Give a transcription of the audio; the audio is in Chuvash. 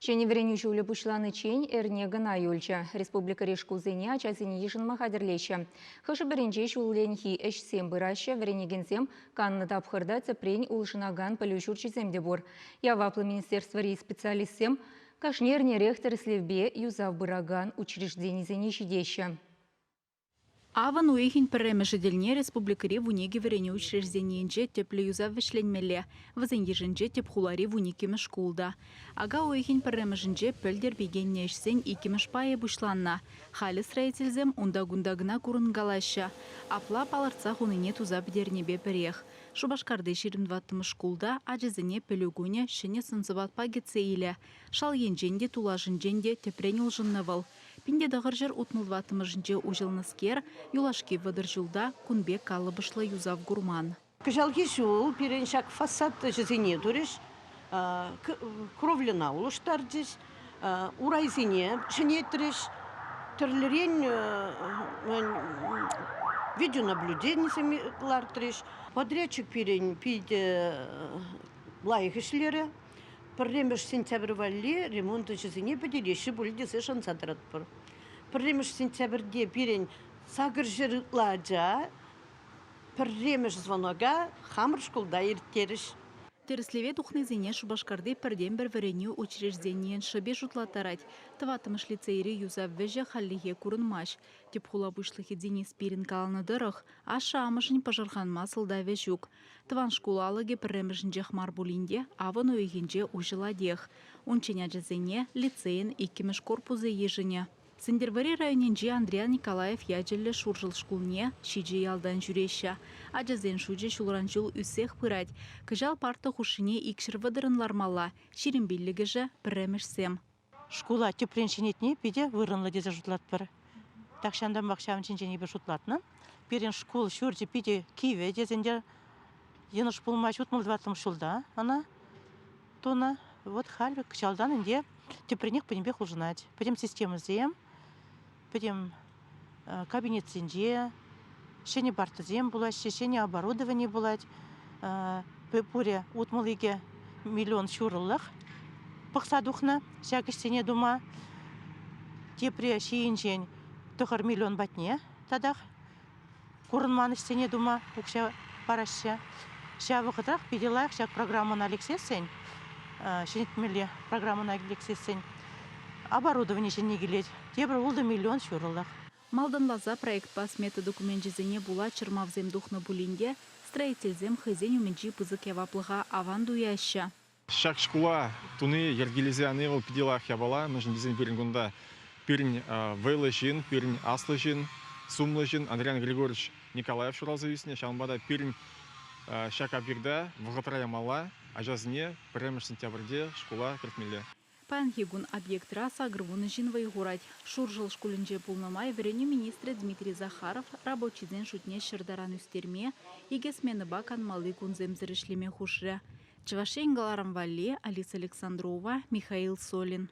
Ҫӗнӗ вӗренӳ ҫулӗ пуҫланиччен эрне кӑна юлчӗ. Республикӑри шкулсене ачасене йышӑнма хатӗрлеҫҫӗ. Хӑшӗ-пӗринче ҫулленхи ӗҫсем пыраҫҫӗ, вӗренекенсем каннӑ тапхӑрта тӗпрен улшӑнакан пӗлӳ ҫурчӗсем те пур. Яваплӑ министерствӑри специалистсем кашни эрнерех тӗрӗслевпе юсав пыракан учрежденисене ҫитеҫҫӗ. Авӑн уйӑхӗн пӗрремӗшӗ тӗлне республикӑри 12 вӗренӳ учрежденийӗнче тӗплӗ юсав вӗҫленмелле. Вӗсен йышӗнче тӗп хулари вуниккӗмӗш шкул та. Ака уйӑхӗн пӗрремӗшӗнче пӗлтӗр пикеннӗ ӗҫсен иккӗмӗш пайӗ пуҫланнӑ. Халӗ строительсем унта-кунта кӑна курӑнкалаҫҫӗ. Апла палӑртса хунине туса пӗтернипе пӗрех. Шупашкарти 24-мӗш шкулта ачасене пӗлӳ кунӗ ҫӗнӗ сӑн-сӑпатпа кӗтсе илӗ. Шал енчен те, тулашӗнчен те тӗпрен улшӑннӑ вӑл. 1964-мӗшӗнче уҫӑлнӑскер, юлашки 30 ҫулта кун пек калӑпӑшлӑ юсав курман. Кӑҫалхи ҫул пирӗн ҫак фасад ӗҫӗсене турӗҫ, кровльӑна улӑштарчӗҫ, урайсене ҫӗнетрӗҫ, тӗрлӗрен видеонаблюденисем лартрӗҫ. Подрядчик пирӗн питӗ лайӑх ӗҫлерӗ. Пӗрремӗш сентябрь валли ремонт ӗҫӗсене пӗтереҫҫӗ пуль тесе шанса тӑратпӑр. Пӗрремӗш сентябрьте пирӗн 800 ытла ача пӗрремӗш звонока хамӑр шкулта ирттерӗҫ. Тӗрӗслеве тухнисене Шупашкарти пӗртен-пӗр вӗренӳ учрежденийӗн шӑпи шутлаттарать. Тӑваттӑмӗш лицейри юсав вӗҫӗ хальлӗхе курӑнмасть. Тӗп хула пуҫлӑхӗ Денис Спирин каланӑ тӑрӑх, ашшӗ-амӑшӗн пӑшӑрханма сӑлтавӗ ҫук. Тӑван шкул алӑкӗ пӗрремӗшӗнчех мар пулин те авӑн уйӑхӗнче уҫӑлатех. Унччен ачасене лицейӗн иккӗмӗш корпусӗ йышӑнӗ. Сӗнтӗрвӑрри районӗнчи Андриян Николаев ячӗллӗ Шуршӑл шкулне ҫичӗ ялтан ҫӳреҫҫӗ. Ачасен шучӗ ҫулран-ҫул ӳссех пырать. Кӑҫал парта хушшине 230-ӑн лармалла, 25-ӗшӗ пӗрремӗшсем. Шкула тӗпрен ҫӗнетни питӗ вырӑнлӑ тесе шутлатпӑр. Тахҫантанпах ҫавӑн ҫинчен эпир шутлатнӑ. Пирӗн шкул ҫурчӗ питӗ кивӗ тесен те йӑнӑш пулмасть. 64-мӗш ҫулта ӑна тунӑ. Вот халь кӑҫалтан ӗнтӗ тӗпренех пӗтӗмпех улшӑнать. Пӗтӗм системӑсем, пӗтӗм кабинетсенче ҫӗнӗ партӑсем пулаҫҫӗ, ҫӗнӗ оборудовани пулать. Пурӗ 62 миллион ҫурӑллӑх пӑхса тухнӑ ҫак ӗҫсене тума. Тепре ҫийӗнчен 9 миллион патне татах курӑнман ӗҫсене тума укҫа параҫҫӗ. Ҫав вӑхӑтрах питӗ лайӑх ҫак программӑна лексессӗн, ҫӗнетмелле программӑна лексессӗн оборудовани ҫӗнни килет. Тепӗр ултӑ миллион ҫурӑлӑх. Малтанласа проектпа смета докуменчӗсене пула чӑрмавсем тухнӑ пулин те строительсем хӑйсен умӗнчи пысӑк яваплӑха аван туяҫҫӗ. Ҫак шкула туни йӗркелесе яни вӑл питӗ лайӑх япала, мӗншӗн тесен пирӗн кунта пирӗн вӑйлӑ ҫын, пирӗн аслӑ ҫын, сумлӑ ҫын Андриян Григорьевич Николаев ҫуралса ӳснӗ. Ҫавӑнпа та пирӗн ҫак объекта вӑхӑтра ямалла, ачасене пӗрремӗш сентябрьте шкула кӗртмелле. Паянхи кун объектра 80 ҫын вӑй хурать. Шуршӑл шкулӗнче пулнӑ май вӗренӳ министрӗ Дмитрий Захаров рабочисен шутне ҫӗр таран ӳстерме, икӗ сменӑпа канмалли кунсемсӗр ӗҫлеме хушрӗ. Чӑваш Ен кӑларӑм валли Алиса Александрова, Михаил Солин.